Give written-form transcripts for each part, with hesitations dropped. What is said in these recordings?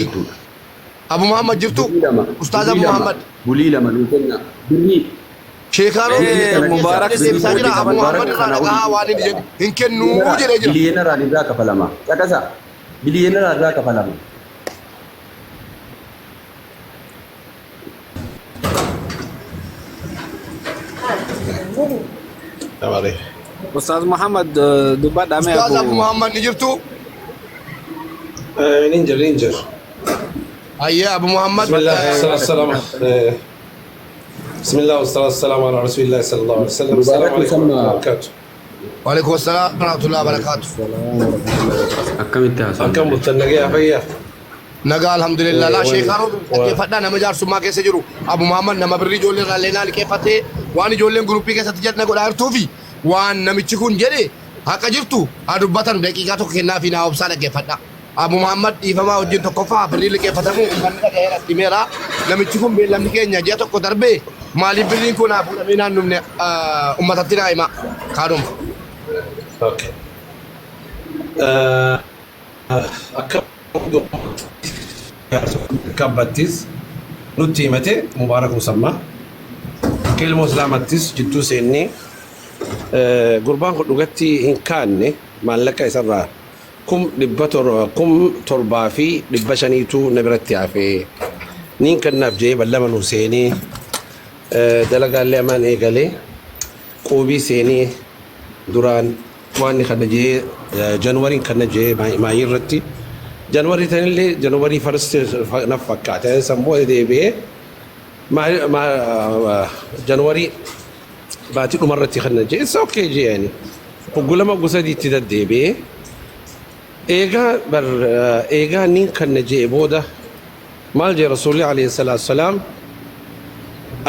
Jirtuudha. Abu Muhammad jirtu? Bulii lama, Ustaaz bulii Abu lama, Muhammad. bulii lama nuu kenna. Birrii Sheekaan birrii kana keessa Mubaarak birrii deebisaa jira. Abu Mubaarak Muhammad irraa kanaa dhagahaa olii waan inni jedhu hin kennuu biliyeenaraan jedhee jira. biliyeenaraan irraa kafalama. Caqasa biliyeenaraan irraa kafalama. Ustaaz Muhammad dubbadhaa mee Ustaaz Abu Abu Muhammad ni jirtu? Ninjir, ninjir. Hayyee Abu Muhammad. Bismillah, wassalatu wassalamu. Bismillah, wassalatu wassalamu ala Rasulillah sallallahu alaihi wasallam. Mubaarak Assalamu alaikum Musammaa. warahmatullahi wabarakatuh. Waalaikum salaam warahmatullahi wabarakatuh. Akkamitti haasa'an Akkam malee? bultan nagaya fayyaa? Nagaa alhamdulillah. Laa Wani sheekaa roobu dhaggeeffadhaa nama jaarsummaa keessa jiru. Abu Muhammad nama birrii ijoollee irraa illee naa liqeeffatee waan ijoolleen guruppii keessatti jedhna godhaa jirtuu fi waan namichi kun jedhe haqa jirtu haa dubbatan daqiiqaa tokko kennaa fi naa obsaa dhaggeeffadhaa. Abu Muhammad dhiifamaa wajjin tokkoffaa birrii liqeeffatamuu uummanni dhagaheera himeera. Namichi kun beellamni keenya ji'a tokko darbee maaliif birriin kun haa fuudhamee naan dhumne uummatatti naa hima. Kaanuma. Okay. Akka kabbattis nutti himate Mubaarak Musammaa. Akka ilmoo Islaamattis jidduu seennee gurbaan kun dhugatti hin kaanne maallaqa isarraa 7,500tu na biratti hafee niin kennaaf jee ballama nu seenee dalagaallee amaan eegalee quubii seenee duraan waan ni kana jee Januwariin kana jee maayii irratti Januwarii tanillee Januwarii first na fakkaate san booda deebi'ee Januwarii baatii dhumarratti kana jee it's okay jee ani hoggu lama hoggu sadii itti deddeebi'ee eegaa bar eegaa niin kana jee booda maal jee rasuulli alayhi salaatu salaam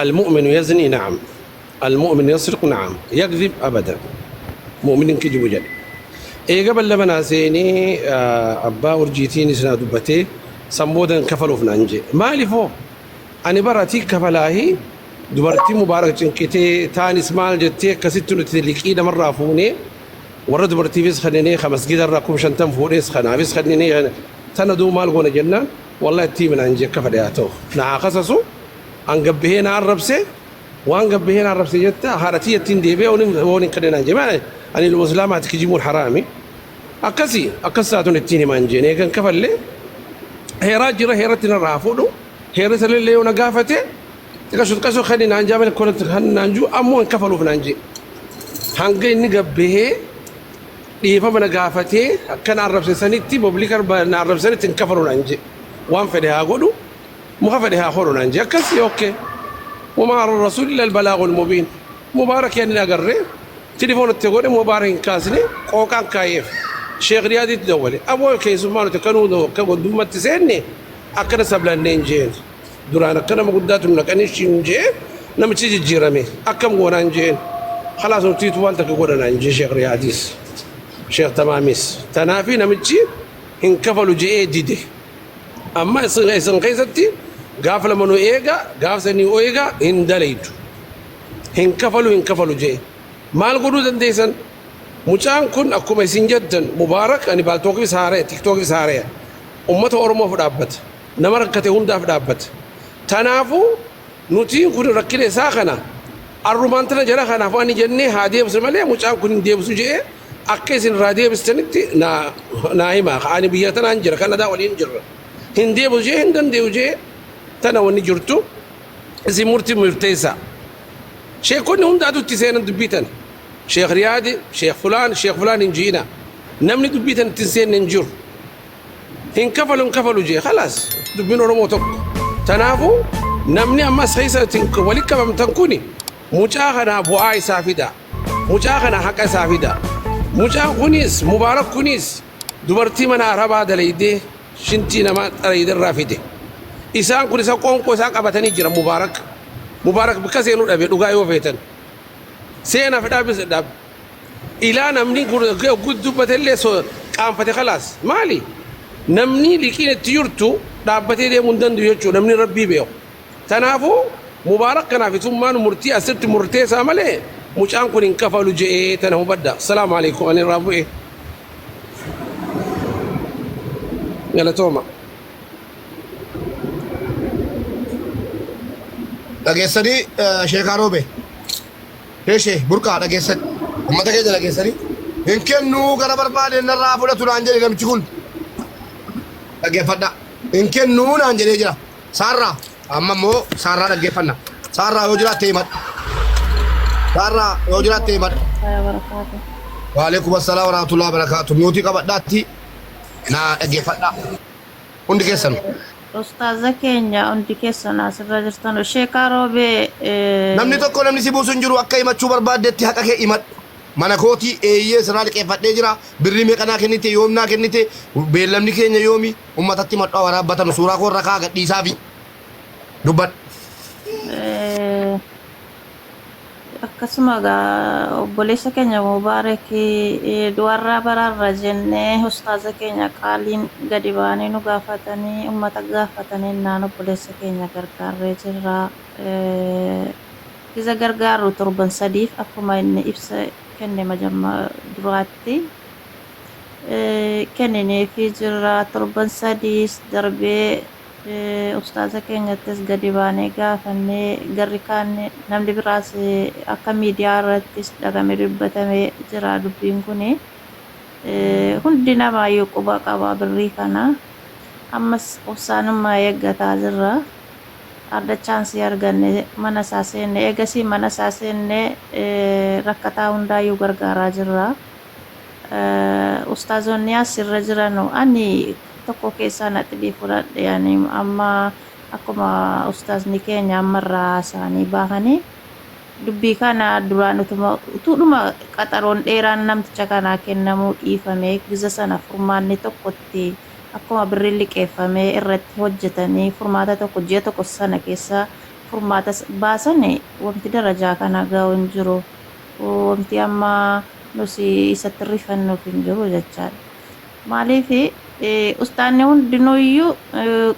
المؤمن يزني نعم المؤمن يسرق نعم يكذب أبدا مؤمن kijibu jedhe eega ballama naa seenee abbaa urjiitiin isinaa dubbatee san boodan kafaluuf naan jee maaliifoo ani bara ati kafalaahi dubartii mubaarak cinqitee taanis maal jettee akkasitti nuti liqii namarraa fuunee warra dubartiifis kenninee ka masgidarraa 50,000 fuudhees kanaafis kenninee tana duu maal goona jennaan wallahi itti himi naan jee akka fedhe haa ta'u na haa kasasu an gabbahee na arrabse waan gabbahee na arrabse jetta haadha tiyya ittiin deebi'ee oon hin kenninaan jee maal ani ilma islaamaati kijibuun haraami akkasi akkas taatun ittiin himaan jeen eegan kafalle heeraa jira heeratti narraa haa fuudhu heerri sanillee yoo na gaafate xiqashu xiqashu kenni naan jaa malee konatti kan naan juu ammoo hin kafaluuf naan jee hanga inni gabbahee dhiifama na gaafatee akka na arrabse sanitti boblika na arrabsanitti hin kafalu naan jee waan fedhe haa godhu muka fedhe haa horu naan jee akkasii okay wamaa ala rasuuli illa albalaagul mubiin mubaarak yan hin agarre tilifoonatti godhe mubaarak hin kaasne qooqaan kaayeef sheekh riyaadiitti dawwale aboo keessummaa nuti akka nuu akka gondummatti seenne akkana sablanneen jeen duraan akka nama guddaatu nu naqanii shiin jee namichi jijjiirame akkam goonaan jeen khalaas nutiitu waan takka godhanaan jee sheekh riyaadiis sheekh tamaamis tanaafi namichi hin kafalu je'ee dide Amma isin keessatti gaaf lama nu eega gaaf sanii eega hin dalaydu. Hin kafalu hin kafalu jee. Maal godhuu dandeessan? Mucaan kun akkuma isin jettan Mubaarak ani baaltookifis haaraya tiktookifis haaraya. Ummata Oromoof dhaabbata. Nama rakkate hundaaf dhaabbata. Tanaafuu nutiin kun rakkina isaa kana arrumaan tana jara kanaaf waan jennee haa deebisu malee mucaan kun hin deebisu je'ee akka isin irraa deebistanitti naa naa himaa ani biyya tanaan jira Kanadaa waliin jirra hin deebisu je'ee hin dandee'u je'ee tana wanni jirtu isin murtii murteessaa sheekonni hundaatu itti seenan dubbii tana sheekh Riyaadi sheekh fulaan sheekh fulaan hin ji'ina namni dubbii tana itti hin seenne hin jiru Hin kafalu hin kafalu jee khalaas dubbiin Oromoo tokko. Tanaafuu namni amma as keessa walitti qabamtan kuni mucaa kanaa bu'aa isaa fida. Mucaa kana haqa isaa fida. Mucaan kunis Mubaarak kunis dubartii mana Arabaa dalaydee shintii namaa xarayde irraa fide. Isaan kun isa qoonqoo isaa qabatanii jira Mubaarak. Mubaarak bikka seenuu dhabe dhugaa yoo feetan. Seenaa fedhaa dhabe. Ilaa namni dubbatellee qaanfate kalaas maali namni liqiin itti jirtu dhaabbatee deemuu hin danda'u jechuudha namni rabbii beeku. Tanaafuu Mubaarak kanaaf itummaan murtii asitti murteessaa malee mucaan kun hin kafalu je'ee tana hubadha. Assalaamu alaikum ani irraa bu'e. Galatooma. Dhageessanii Sheekaa Roobe. Sheeshee burqaa dhageessan. Uummata keenya dhageessanii. Hin kennuu gara barbaade narraa fudhatu naan jedhe namichi kun. Dhaggeeffadhaa. Hin kennuu naan jedhee jira. Saarraa amma immoo saarraa dhaggeeffanna. Saarraa yoo jiraatte himadhu. Saarraa yoo jiraatte himadhu. Barakaatu. Waalaikum assalaam warahmatullahi wabarakatuh. Miyuutii qabadhaatti naa dhaggeeffadhaa. Hundi keessanu. Ustaaza keenya hundi keessan asirra jirtan Sheekaa Roobee Namni tokko namni si buusu hin jiru akka himachuu barbaaddetti haqa kee himadhu. Mana kootii eeyyee sirraa liqeeffadhee jira. Birrii meeqa naa kennite yoom naa kennite beellamni keenya yoomi uummatatti himadhu haa waraabbatanu suuraa koo irra kaa gadhiisaafi dubbadhu. Akkasuma egaa obboleessa keenya Mubaarak du'arraa baraarra jennee ustaaza keenya qaaliin gadi ba'anii nu gaafatanii ummata gaafatanii naan obboleessa keenya gargaarree jirra. Isa gargaarru torban sadiif akkuma inni ibsa kenne majamma duraatti kennineefii jirra. Torban sadiis darbee Ustaaza keenyattis gadi baanee gaafannee garri kaan namni biraas akka miidiyaa irrattis dhagame dubbatame jira dubbiin kuni. Hundi namaayyuu quba qaba birrii kana. Ammas obsaanummaa eeggataa jirra. Arda chaansii arganne mana isaa seenne eegasii mana isaa seenne rakkataa hundaayyuu gargaaraa jirra. Ustaazonni as irra jiranu ani tokko keessaa naxilii fudhadhe ani amma akkuma ustaazni keenya amma irraa haasa'anii bahanii dubbii kana duraan utuma utuudhuma qaxaroon dheeraan namticha kanaa kennamuu dhiifamee giza sana furmaanni tokkotti akkuma birriin liqeeffamee irratti hojjetanii furmaata tokko ji'a tokko sana keessa furmaata baasan wanti darajaa kana ga'u hin jiru. Wanti amma nusi isatti rifannuuf hin jiru jechaadha. Maaliif ustaanni hundinuuyyuu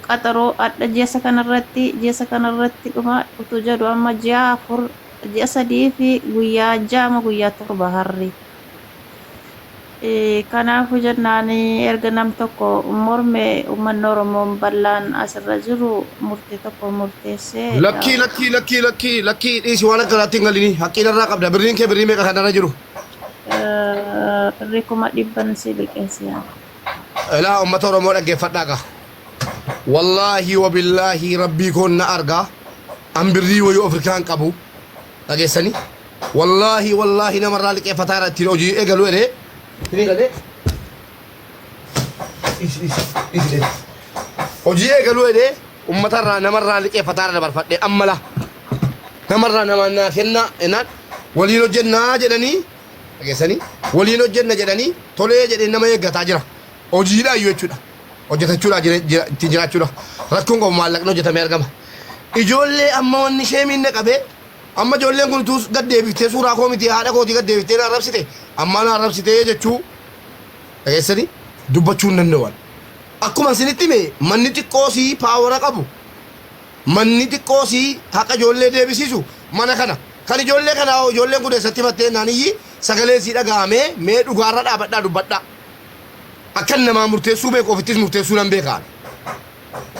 qaxaroo adha ji'a kanarratti ji'a kanarratti dhuma utuu jedhu amma ji'a 4 ji'a 3 fi guyyaa 6 guyyaa 7 harri. Kanaafuu jennaan erga nam tokko morme uummanni Oromoon bal'aan asirra jiru murtee tokko murteessee. Lakkii lakkii lakkii lakkii lakkii dhiisi waan akkanaatti hin galini haqqii narraa qabda birriin kee birrii meeqa kanarra jiru. Birrii 100,000 si liqeesse. Ilaa uummata Oromoo dhaggeeffadhaa gaa. Wallaahi wabillaahi rabbii koon na argaa an birrii wayii Afrikaan qabu dhageessanii. Wallaahi wallaahi namarraa liqeeffataa irra ittiin hojii eegalu jedhee. Isin galee. Dhiisi dhiisi dhiisi dhiisi. Hojii eegalu jedhee uummatarraa namarraa liqeeffataa irra dabarfadhee amma la. Namarraa namaan naa kennaa jennaan waliin hojjennaa jedhanii dhageessanii waliin hojjenna jedhanii tolee jedhee nama eeggataa jira. Hojiidha iyyuu jechuudha. Hojjetachuudha ittiin jiraachuudha. Rakkoon qabu maallaqni hojjetamee argama. Ijoollee amma wanni ishee miinna qabee Amma ijoolleen kun utuu gad deebiftee suuraa koo miti haadha kootii gad deebiftee na arrabsite ammaa na arrabsitee jechuu dhageessanii dubbachuu hin danda'an. Akkuma isinitti hime manni xiqqoosii paawara qabu manni xiqqoosii haqa ijoollee deebisiisu mana kana. Kan ijoollee kanaa hoo ijoolleen kun eessatti himattee jennaan iyyi sagaleen sii dhaga'amee mee dhugaarra dhaabadhaa dubbadhaa. Akkan namaa murteessuu beeku ofittis murteessuu nan beekaa.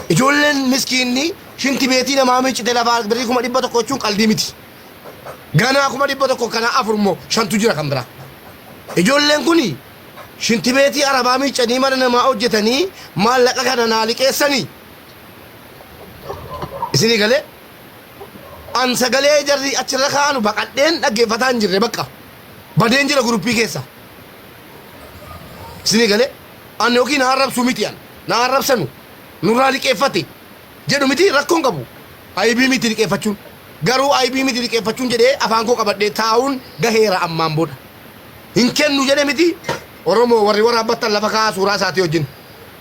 Ijoolleen miskiinni shinti beetii namaa miiccite lafaa birrii 100,000 jechuun qaldii miti. Ganaa 100,000 kanaa afur immoo shantu jira kan biraa. Ijoolleen kun shinti beetii arabaa miiccanii mana namaa hojjetanii maallaqa kana naa liqeessanii. Isinii galee an sagalee jarri achirra kaa'anu baqadheen dhaggeeffataa hin jirre bakka badeen jira guruppii keessa. Isinii galee an yookiin na arrabsu miti an na arrabsanu nurraa liqeeffate jedhu miti rakkoon qabu aybii miti liqeeffachuun garuu aybii miti liqeeffachuun jedhee afaan koo qabadhee taa'uun gaheera ammaan booda hin kennu jedhe miti Oromoo warri waraabbattan lafa kaa'aa suuraa isaatii wajjin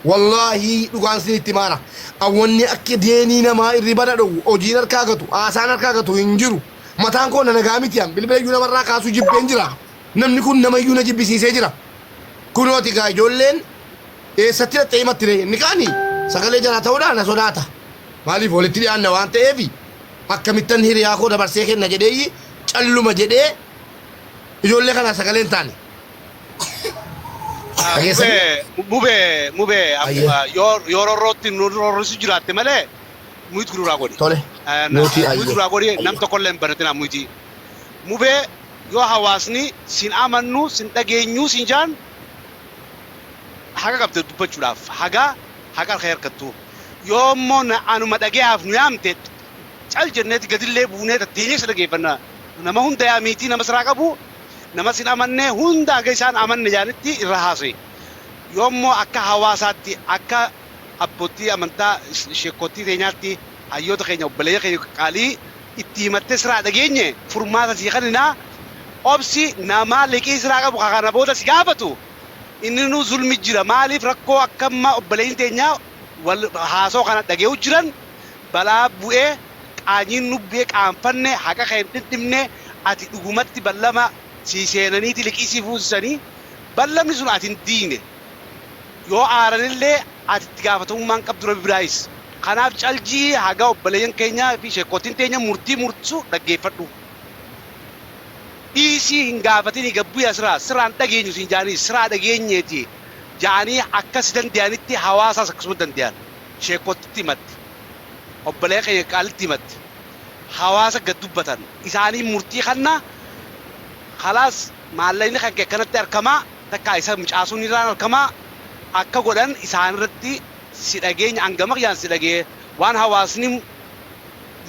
wallaahi dhugaan isinitti maara awwanni akka deenii namaa irriba na dhowwu hojiin harkaa gatu haasaan harkaa gatu hin jiru mataan koo na nagaa miti an bilbila iyyuu namarraa kaasuu jibbeen jira Namni kun namayyuu na jibbisiisee jira. Kunooti gaa ijoolleen eessatti dhaxxee himatti ree? Inni kaani sagalee jalaa ta'uudhaan na sodaata. Maaliif walitti dhiyaanna waan ta'eef akkamittan hiriyaa koo dabarsee kenna jedheeyyi calluma jedhee ijoollee kanaa sagalee hin taane. Dhageessanii? Mubee mubee mubee Ayyee. yoo roorrootti nu roorrisu jiraatte malee Mute nurraa godhi. Tole. Mute Mute ayyee. Nurraa godhi, nam tokkollee hin banatinaa mute. Mubee, yoo hawaasni sin amannu, sin dhageenyuu sin jaan, haqa qabda dubbachuudhaaf, haga haqa harka harkattu. Yoo immoo anuma dhagayaaf nu yaamte, cal jenneeti gadillee buunee tatteenyee si dhageeffanna. Nama hunda yaamiitii, nama siraa qabu, nama sin amanne hunda haga isaan amanne jaanitti irra haasa'e. Yoo immoo akka hawaasaatti, akka abbootii amantaa, sheekootii teenyaatti, hayyoota keenya, obboleeyya keenya qaalii itti himattee siraa dhageenye, furmaata sii kaninaa. Obsi. Nama liqii siraa qabu kana booda si gaafatu, inni nu zulmi jira. Maaliif rakkoo akka amma obboleeyyin teenya wal haasoo kana dhagee'u jiran balaa bu'ee, qaanyiin nu bu'ee, qaanfanne, haqa kee hin dhindhimne. Ati dhugumatti ballama sii seenaniiti liqii sii fuusisanii, ballamni sun ati hin diine. Yoo aaranillee ati itti gaafatamummaan qabdu Rabbi biraayis. Kanaaf caljii, haga obboleeyyan keenya fi sheekootiin teenya murtii murtu dhaggeeffadhu. Dhiisii, hin gaafatinii, gabbuyi asirraa. Sirraan dhageenyu siin jaanii, siraa dhageenyeeti jaanii akkas danda'anitti hawaasaas akkasuma danda'an. Sheekotitti himatti, obboleeyyan keenya qaalitti himatti, hawaasa gad dubbatan, isaanii murtii kanna. Khalaas, maallaqni kan kee akkanatti arkamaa, takka isa mucaasuun irraan arkamaa akka godhan isaanirratti si dhageenya. Hangama kiyyaan si dhagee, waan hawaasni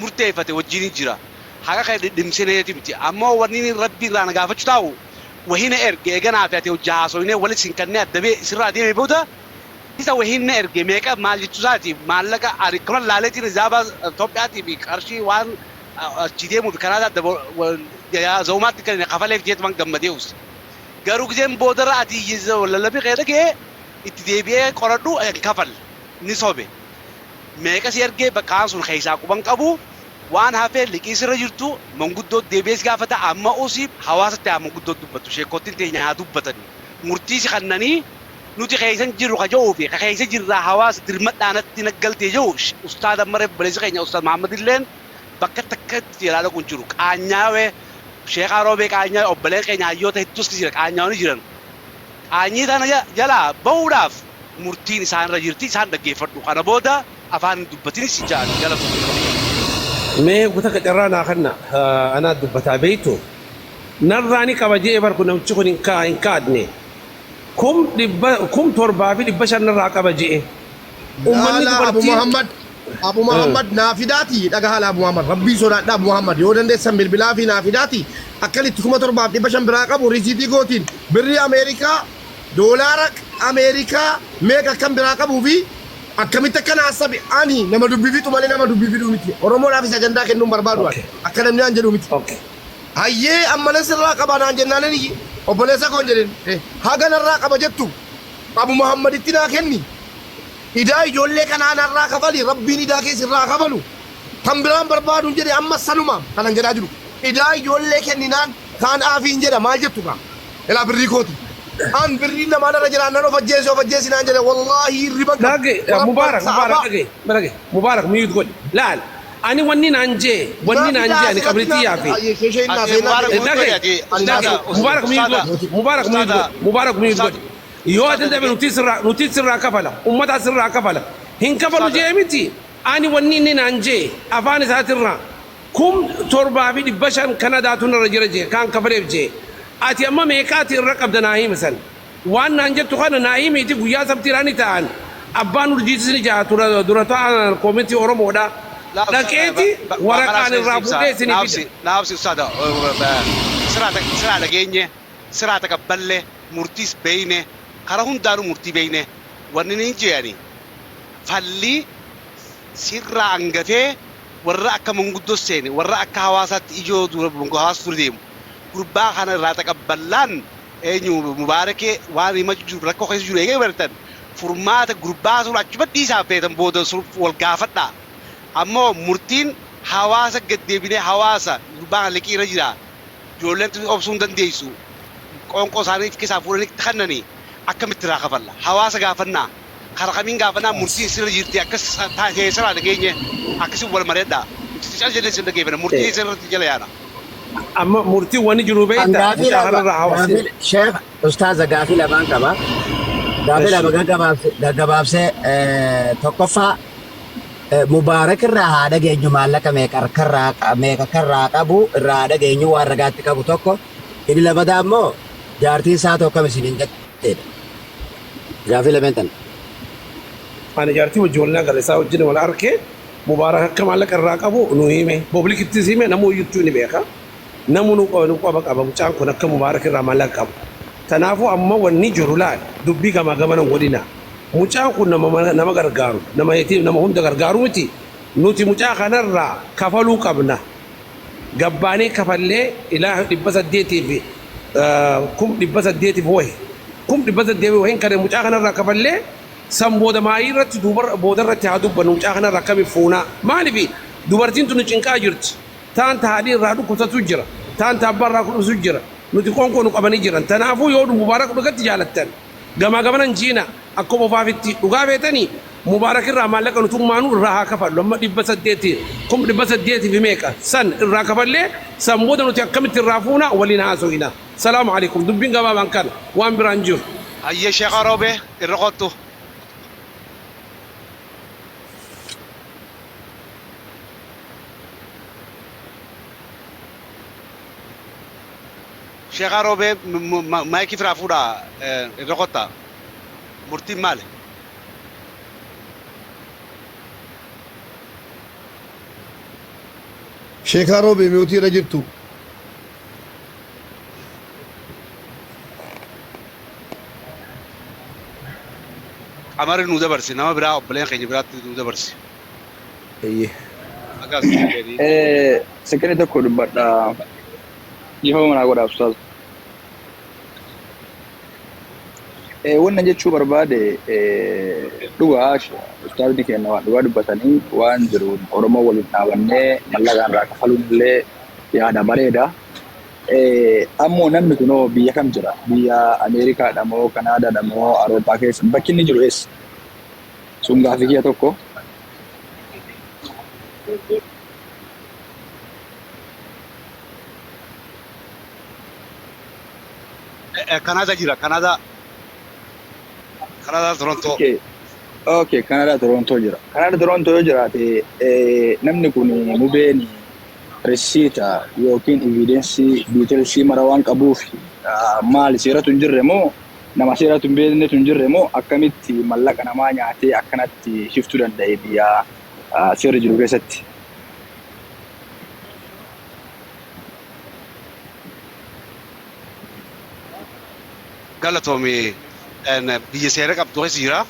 murteeffate wajjin jira. Haqa kee dhidhimsineeti miti. Ammoo wanni inni Rabbi irraa na gaafachuu taa'u, wahina erge eeganaa fi ati hojii haasoynee walit sin kannee adda bee sirraa deeme booda, isa wahinna erge meeqa maal jechuu isaati. Maallaqa ani akkuma laaleetiin rizaabaa Itoophiyaatii fi qarshii waan achi deemuu fi Kanaadaa za'umaatti kan kafaleef jeetuman gammadee us. Garuu gizeen boodarra ati lallabii kee dhagee itti deebi'ee qoradhu, hin kafalle, ni sobe. Meeqa si ergee bakkaan sun keessaa quban qabu. Waan hafee liqii sirra jirtu manguddoo deebi'ee si gaafata. Amma usi hawaasatti haa manguddoo dubbattu, sheekottiin teenya haa dubbatanii, murtii si kannanii. Nuti keessan jirru ka jedhuu fi ka keessa jirraa hawaasa dirmadhaanatti naggaltee jiru, ustaada maree obboleessi keenya Ustaad Mahammad illeen bakka takkatti jalaa dhaquun jiru. Qaanyaawee Sheekaa Roobee, qaanyaa obboleen keenya hayyoota hedduus jira, qaanyaawni jiran. Qaanyii tana jalaa bahuudhaaf murtiin isaanirra jirti, isaan dhaggeeffadhu. Kana booda afaan hin dubbatin si jaan galatu. Mee guta qacarraa naa kanna anaa dubbataa beeytu narraa ni qaba jee. Bar kun namichi kun hin kaadne, 7500 narraa qaba jee. Ummanni Laalaa Abu dubartii Muhammad, Abu Muhammad, naafidaati dhagahaa. Abu Muhammad, Rabbii sodaadha. Abu Muhammad, yoo dandeessan bilbilaa fi naafidaati akkanitti 7500 biraa qabu risiitii gootiin, birrii Ameerikaa, doolaara Ameerikaa meeqa akkam biraa qabuu fi akkamitti akka naasabi. Ani nama dubbii fixu malee nama dubbii fiduu miti. Oromoodhaafis ajandaa kennuun barbaadu ani. Akka namni aan jedhu miti. Hayyee, ammanan sirraa qaba naan jennaanin, iyyi obboleessa koon jedhin, haga narraa qaba jettu Abu Muhammaditti naa kenni. Idaa ijoollee kanaa narraa kafali, Rabbiin idaa kee sirraa kafalu. Kan biraan barbaadu hin jedhe. Amma sanuma kanan jedhaa jiru. Idaa ijoollee kenninaan kaan aafiin jedha, maal jettu kaa? Ilaa, birrii kooti. An birrii namaa narra jiraan nan of ajjeesi, of ajjeesi naan jedhe, wallaahi hirriban qabu. Dhage. Mubaarak, Mubaarak, dhage, dhage. Mubaarak, mute godhi. Laal, ani wanni naan jee ani qabritii yaafi. Ati Mubaarak, mute godhi ati. Dhage. Mubaarak, mute godhi. Mubaarak, mute godhi. Mubaarak, mute godhi. Yoo ati dhabe, nuti sirraa kafala, ummata sirraa kafala. Hin kafalu jee miti. Ani wanni inni naan jee afaan isaatirraa 7500 Kanadaatu narra jira jee, kaan kafaleef jee. Ati amma meeqaati irra qabda? Naa himi san. Waan naan jettu kana naa himiiti. Guyyaa sabtiidhaan ni ta'an, abbaan urjiitis ni jaa dura ta'an koomitii Oromoodha. Dhaqeeti waraqaan irraa fuudhee isinii fida. Naafsi ustaada, siraa dhageenye, siraa taqabballe, murtiis beeyne, kara hundaanuu murtii beeyne. Wanni niin je'ani, falli sirraa angafee warra akka manguddoo seene, warra akka hawaasaatti ijoo dura hawaasa dura deemu, gurbaa kana irraa taqabballaan, eenyu, Mubaarakee, waan himachuu jiru, rakkoo keessa jiru eegee bartan, furmaata gurbaa sun achuma dhiisaa, feetan booda wal gaafadhaa. Ammoo murtiin hawaasa gaddeebinee, hawaasa, gurbaa kana liqii irra jira, ijoolleen tun obsuu hin dandeessu, qoonqoo isaanii if keessaa fuudhanii itti kennanii, akkamitti irraa kafalla? Hawaasa gaafannaa, kara kamiin gaafannaa? Murtiin sirra jirti, akkas taatee sirraa dhageenye, akkasii wal mari'adhaa. Nuti cal jennee sin dhageeffana, murtii sirratti jala yaana. Amma murtii wani jiru beekta. Gaafii mucaa lama kanarraa hawaasni. Gaafii, sheekh, ustaaza, gaafii lamaan qaba. Gaafii lama gaggabaabsee, tokkoffaa Mubaarak irraa haa dhageenyu, maallaqa meeqa harkarraa meeqa karraa qabu irraa haa dhageenyu, waan ragaatti qabu tokko. Inni lamadaa immoo jaartiin isaa tokko kam isiniin jetteedha. Gaafii lameen tana. Ani jaartii wajjin wal agarre, isaa wajjin wal arke. Mubaarak akka maallaqa irraa qabu nu hime. Publicittis hime, namuu iyyuttuu ni beeka. Namu nu qaba, nu qaba qaba mucaan kun akka Mubaarak irraa maallaqa qabu. Kanaafuu amma wanni jiru laal, dubbii gamaa gamana hin godhina. Mucaan kun nama gargaaru, nama yatiim, nama hunda gargaaru miti. Nuti mucaa kanarraa kafaluu qabna. Gabbaanee kafallee ilaa 800,000, 800,000 wahi, 800,000 wahin kana mucaa kanarraa kafallee, san booda maayii irratti duuba booda irratti haa dubbannu. Mucaa kanarraa akkami fuunaa? Maalifi dubartiin tun cinqaa jirti? Taan ta haadhi irraa dhukkubsatu jira, taan ta abbaa irraa dhukkubsatu jira. Nuti qoonqoo nu qabanii jiran. Tanaafuu yoo Mubaarak dhugatti jaalattan, gamaa gamana hin jiina akka bofaafitti. Dhugaa feetanii, Mubaarak irraa maallaqa nutummaanuu irraa haa kafallu. Amma 800, 800,000 fi meeqa san irraa kafallee, san booda nuti akkamitti irraa fuuna waliin haasoyna. Salaamu alaikum. Dubbiin gabaabaan kana, waan biraan jiru. Hayyee, Sheekh Roobee, irra kottu. Sheekh Roobee, maayikii firaa fuudhaa, irra kottaa. Murtiin maali? Sheekaa Roobee, mute irra jirtu. Qamari nu dabarsi, nama biraa, obboleen keenya biraatti nu dabarsi. Eeyyee. Akkas jedhii. Sekonii tokko dubbadha. Dhiifama manaa godhaa, ustaaz. Wannan jechuu barbaade, dhugaa ustaazni keenya waan dhugaa dubbatanii, waan jiru Oromoo waliin dhaabannee mallaqaan irraa kafaluun illee yaada bareeda. Ammoo namni kunoo biyya kam jira? Biyya Ameerikaadha moo Kanaadaadha moo Awurooppaa keessa? Bakki inni jiru eessa? Sun gaafii kiyya tokko. Kanaadaa jira, Kanaadaa. Kanaadaa, Torontoo. Okay, Kanaadaa Torontoo jira. Kanaadaa Torontoo yoo jiraate, namni kun mubeen risiita yookiin evidence details mara waan qabuuf, maali, seeratu hin jirre moo, nama seeratu hin beeknetu hin jirre moo, akkamitti mallaqa namaa nyaatee akkanatti shiftuu danda'e biyya seerri jiru keessatti? Galatoomi, biyya seera qabdu keessa jira.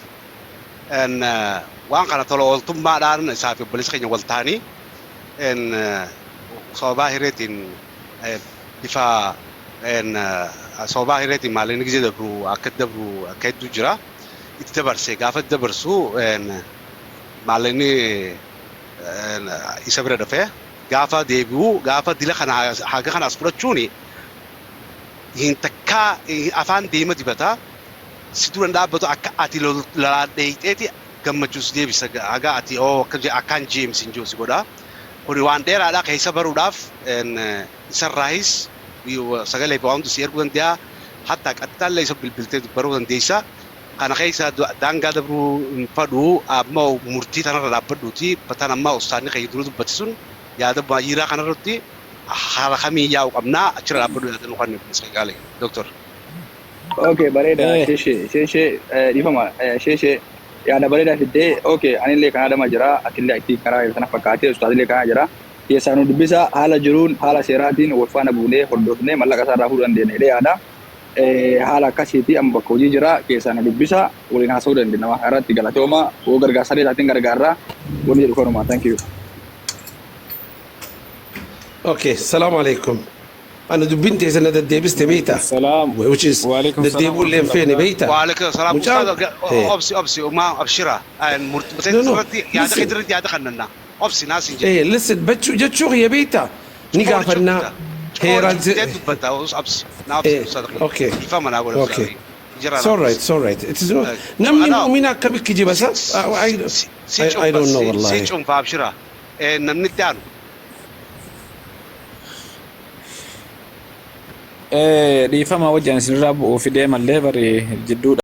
Waan kana tola ooltummaadhaan isaa fi obboleessa keenya wal ta'anii sababaa hireetiin, bifa sababaa hireetiin maallaqni gizee dabru akka dabru akka hedduu jira. Itti dabarse, gaafa itti dabarsu maallaqni isa bira dhufe, gaafa deebi'u, gaafa dila kana haga kana as fudhachuuni hin takkaa afaan deema dibata si dura hin dhaabbatu, akka ati lolaan dheeyxeeti gammachuu si deebisa, haga ati oo akka akkaan jeemsi hin jiru si godha. Kuni waan dheeraadha, keessa baruudhaaf isarraayis sagalee fi waan hundi si erguu danda'a. Hatta qaxxaallee isa bilbiltee baruu dandeessa. Kana keessa daangaa dabruu hin fadhu. Amma murtii tanarra dhaabbadhuuti tan amma ustaanni keenya dura dubbate sun yaada baay'iraa kanarratti haala kamii yaa'u qabnaa, achirra dhaabbadhu, yaada nu kan gaale, doktor. Okay, bareeda. Sheeshee, sheeshee, dhiifama, sheeshee, yaada bareedaa fiddee. Okay, anillee Kanaadama jira, atillee aktii karaa sana fakkaatee, ustaazillee kanaa jira. Keessaa nu dubbisa, haala jiruun haala seeraatiin wal faana buunee hordofnee mallaqa isaa irraa fuudhuu dandeenya jedhee yaada. Haala akkasiiti, amma bakka hojii jira, keessaa nu dubbisa, waliin haasa'uu dandeenya waan irratti. Galatooma, woo gargaarsa taatiin gargaarra wanni jedhu kanuma. Thank you. Okay, salaamu alaikum. Ani dubbiin teessa na deddeebiste, beektaa? Salaam. Which is Waalaikum salaam deddeebi'uu illee hin feene, beektaa? Waalaikum salaam. Mucaan Ustaaz, obsi, obsi, uma abshira. Murtii No, no. irratti yaada Listen. irratti yaada kannanna. Obsi naas hin jedhu. Listen, jechuu kiyya, beektaa? Ni gaafannaa. Heeraan Dubbata, obsi. Na obsi, ustaaz. Okay. Ifama naa godha. Okay. Jira. It's all right, it's all right. It is not. Namni mu'mina akkamitti kijibasa? I don't know, Si wallahi. cuunfaa, abshira. Namni itti aanu. Dhiifama wajjin isinirraa bu'uu fidee mallee bari jidduudha.